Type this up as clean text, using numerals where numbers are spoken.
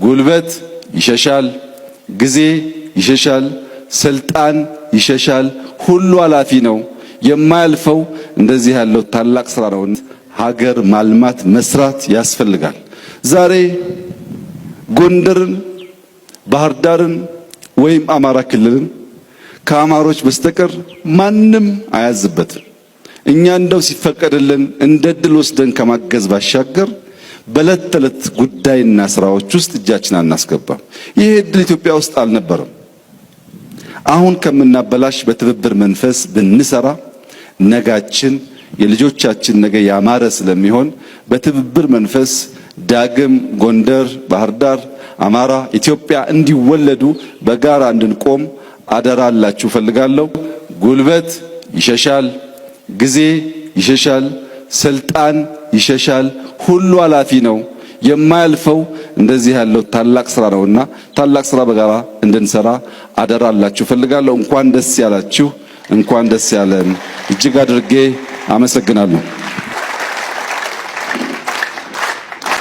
ጉልበት ይሸሻል፣ ጊዜ ይሸሻል፣ ስልጣን ይሸሻል። ሁሉ ኃላፊ ነው። የማያልፈው እንደዚህ ያለው ታላቅ ስራ ነው። ሀገር ማልማት መስራት ያስፈልጋል። ዛሬ ጎንደርን፣ ባህር ዳርን ወይም አማራ ክልልን ከአማሮች በስተቀር ማንም አያዝበትም። እኛ እንደው ሲፈቀድልን እንደ ድል ወስደን ከማገዝ ባሻገር በዕለት ተዕለት ጉዳይና ስራዎች ውስጥ እጃችን አናስገባም። ይህ እድል ኢትዮጵያ ውስጥ አልነበረም። አሁን ከምናበላሽ በትብብር መንፈስ ብንሰራ ነጋችን የልጆቻችን ነገ ያማረ ስለሚሆን በትብብር መንፈስ ዳግም ጎንደር፣ ባህር ዳር፣ አማራ፣ ኢትዮጵያ እንዲወለዱ በጋራ እንድንቆም አደራ አላችሁ ፈልጋለሁ። ጉልበት ይሸሻል፣ ጊዜ ይሸሻል፣ ስልጣን ይሸሻል። ሁሉ ኃላፊ ነው። የማያልፈው እንደዚህ ያለው ታላቅ ስራ ነውና ታላቅ ስራ በጋራ እንድንሰራ አደራ አላችሁ ፈልጋለሁ። እንኳን ደስ ያላችሁ፣ እንኳን ደስ ያለን። እጅግ አድርጌ አመሰግናለሁ።